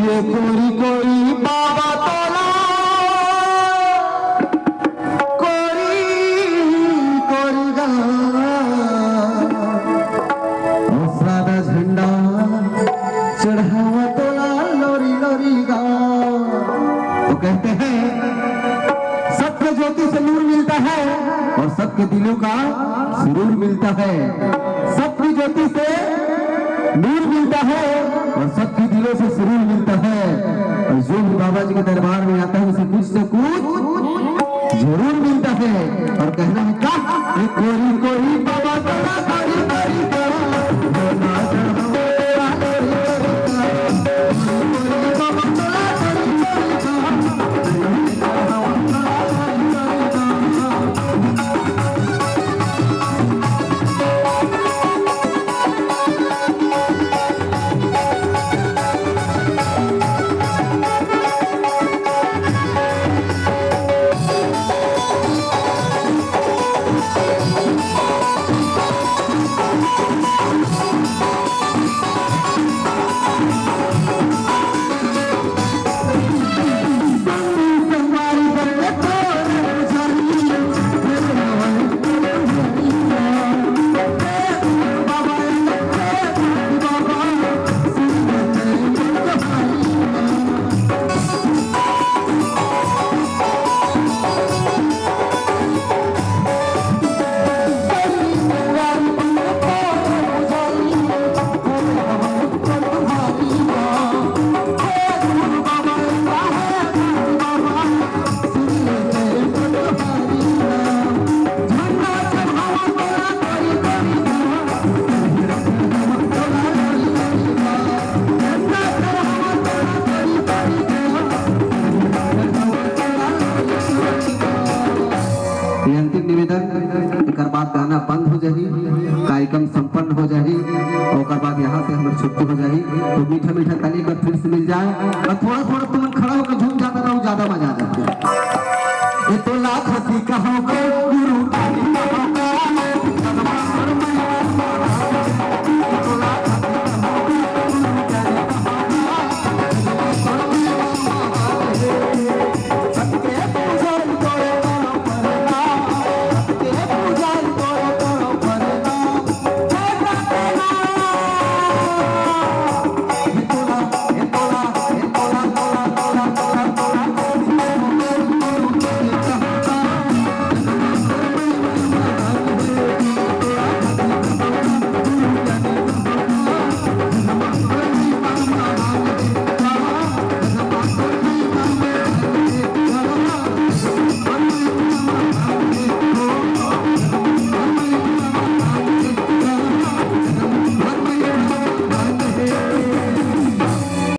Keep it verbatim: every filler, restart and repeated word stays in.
ये कोरी कोरी बाबा तोला, कोरी कोरी गा, ओ सादा झंडा चढ़ावा तोला लोरी लोरी गा। तो कहते हैं, सबके ज्योति से नूर मिलता है और सबके दिलों का सुरूर मिलता है। सबकी ज्योति से नूर मिलता है और सबके दिलों से सुरूर मिलता है। और जो भी बाबा जी के दरबार में आता है, उसे कुछ से कुछ जरूर मिलता है। और कहना है क्या? ये कोरी कोरी बाबा तोला कोरी कोरी गा। ये अंतिम निवेदन, एकर बाद गाना बंद हो जाही, कार्यक्रम संपन्न हो जाही और ओकर बाद यहाँ से हमर छुट्टी हो जाही। तो मीठा मीठा ताली एक बार फिर से मिल जाए और थोड़ा थोड़ा तुमन खड़ा होकर झूम जाता रहो, ज्यादा मजा आ जाता है। ये तो लाख हंसी कहो के